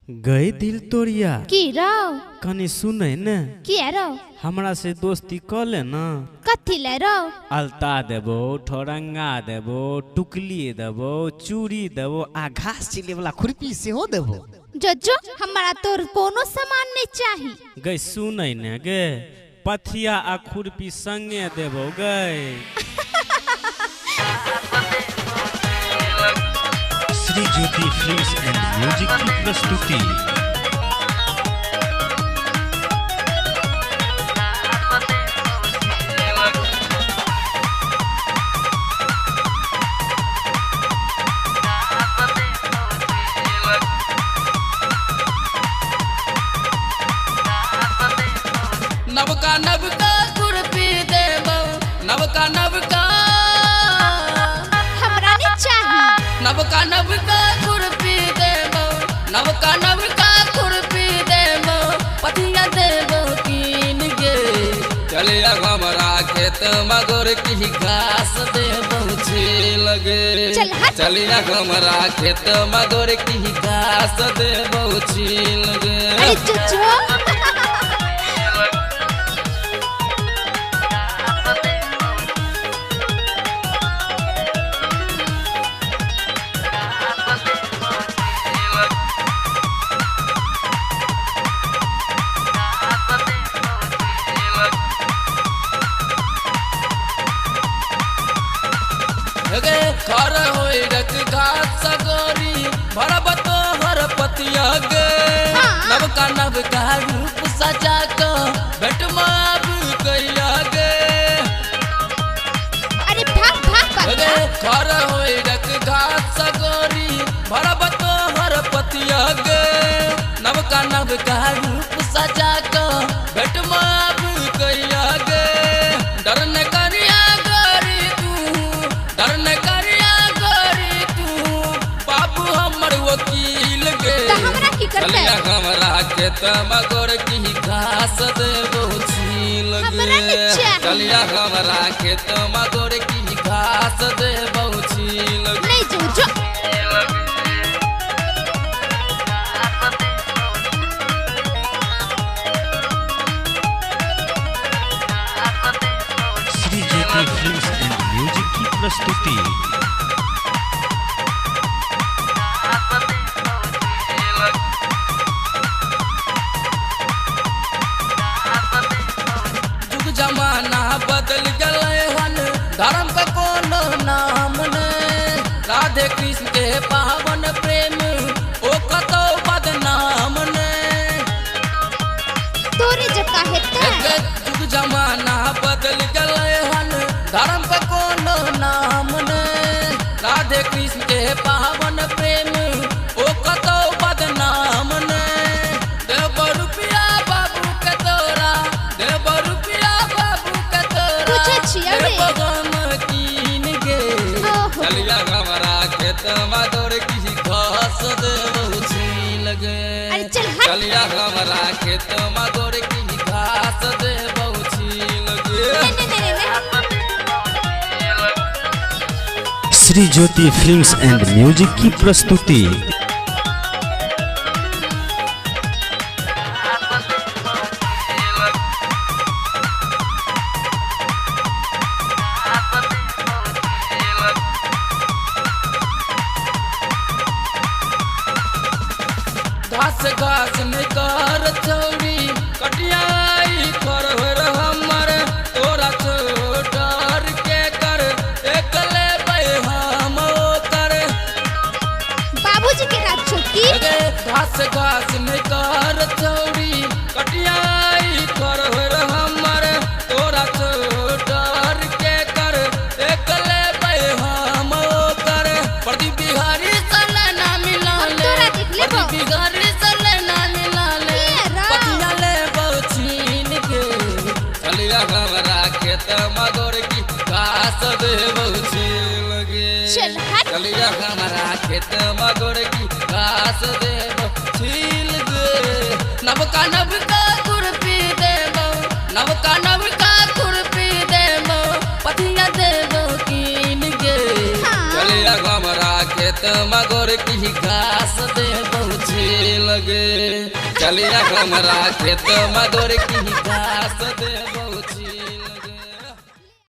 गई दिल तोरिया की रौ कनी सुनै ने। किया रौ? हमरा से दोस्ती क ले ना। कथी ले रौ? अलता देबो, ठोरंगा देबो, टुकली देबो, चूड़ी देबो आ घास छिले वाला खुरपी सेहो देबो। जो जो हमरा तोर कोनो सामान नहीं चाही। गई सुनै ने गे, पथिया आ खुरपी संगे देबो गई। Shri Jyoti films and music की प्रस्तुति। नवका नवका खुरपी देबो, नवका नवका हमरा नहीं चाही। नवका नवका खुरपी देबो, नवका नवका खुरपी देबो, पथिया देबो कीन गे। चलिया हमरा खेत मगर की घास देबो छील गे। चलिया हमरा खेत मगर की घास देबो छील गे। अरे चुचो खर होई रख घास गोरी भरब तोहर पतिया गे। नवका नवका रूप सजा क भेट माब कैया गे। अरे भाग भाग गे। खर होई रख घास गोरी भरब तोहर पतिया गे। नवका नवका रूप सजा क भेट माब कैया गे। डर न करिया गोरी तू, डर न करिया गोरी तू, बाबू हमर वकील गे। हमरा की करतै? चलिया हमरा खेत मगर की घास देबो छील गे। चलिया हमरा खेत मगर की घास देबो छील गे। नहीं जो जो Shri Jyoti films and music की प्रस्तुति। जुग जमाना बदल गए हन, धर्म का कोनो नाम ने। राधे कृष्ण के पावन प्रेम ओ कतो बदनाम ने। तोरे जका हेतै। जुग जमाना बदल गए हन, धर्म का कोनो नाम ने। राधे कृष्ण के पावन प्रेम ओ कतो बदनाम ने। देब रुपया बाबू के तोरा, देब रुपया बाबू के तोरा, देब गम कीन गे। चलिया हमरा खेत मगर की घास देबो छील गे। चलिया हमरा खेत मगर की घास देबो छील गे। Shri Jyoti films and music की प्रस्तुति। घास घास निकर छौरी कटियाई कर हमर, तोरा छौ डर के कर एक लेबै हम ओकर। बाबूजी के राज छौ की? घास घास निकर छौरी कटियाई कर हमर, तोरा छौ डर के कर एक लेबै हम ओकर। प्रदीप बिहारी सन ना मिला ले, प्रदीप बिहारी सन ना मिला ले, पतिया लेबो छीन के। चलिया हमरा खेत मगर की घास देबो छील गे। चलिया हमरा खेत मगर की घास देबो छील गे। नवका नवका खुरपी देबो, नवका नवका खुरपी देबो, पथिया देबो कीन गे। चलिया हमरा खेत मगर की घास देबो छील गे। चलिया हमरा खेत में गोरकी घास देबौ छील।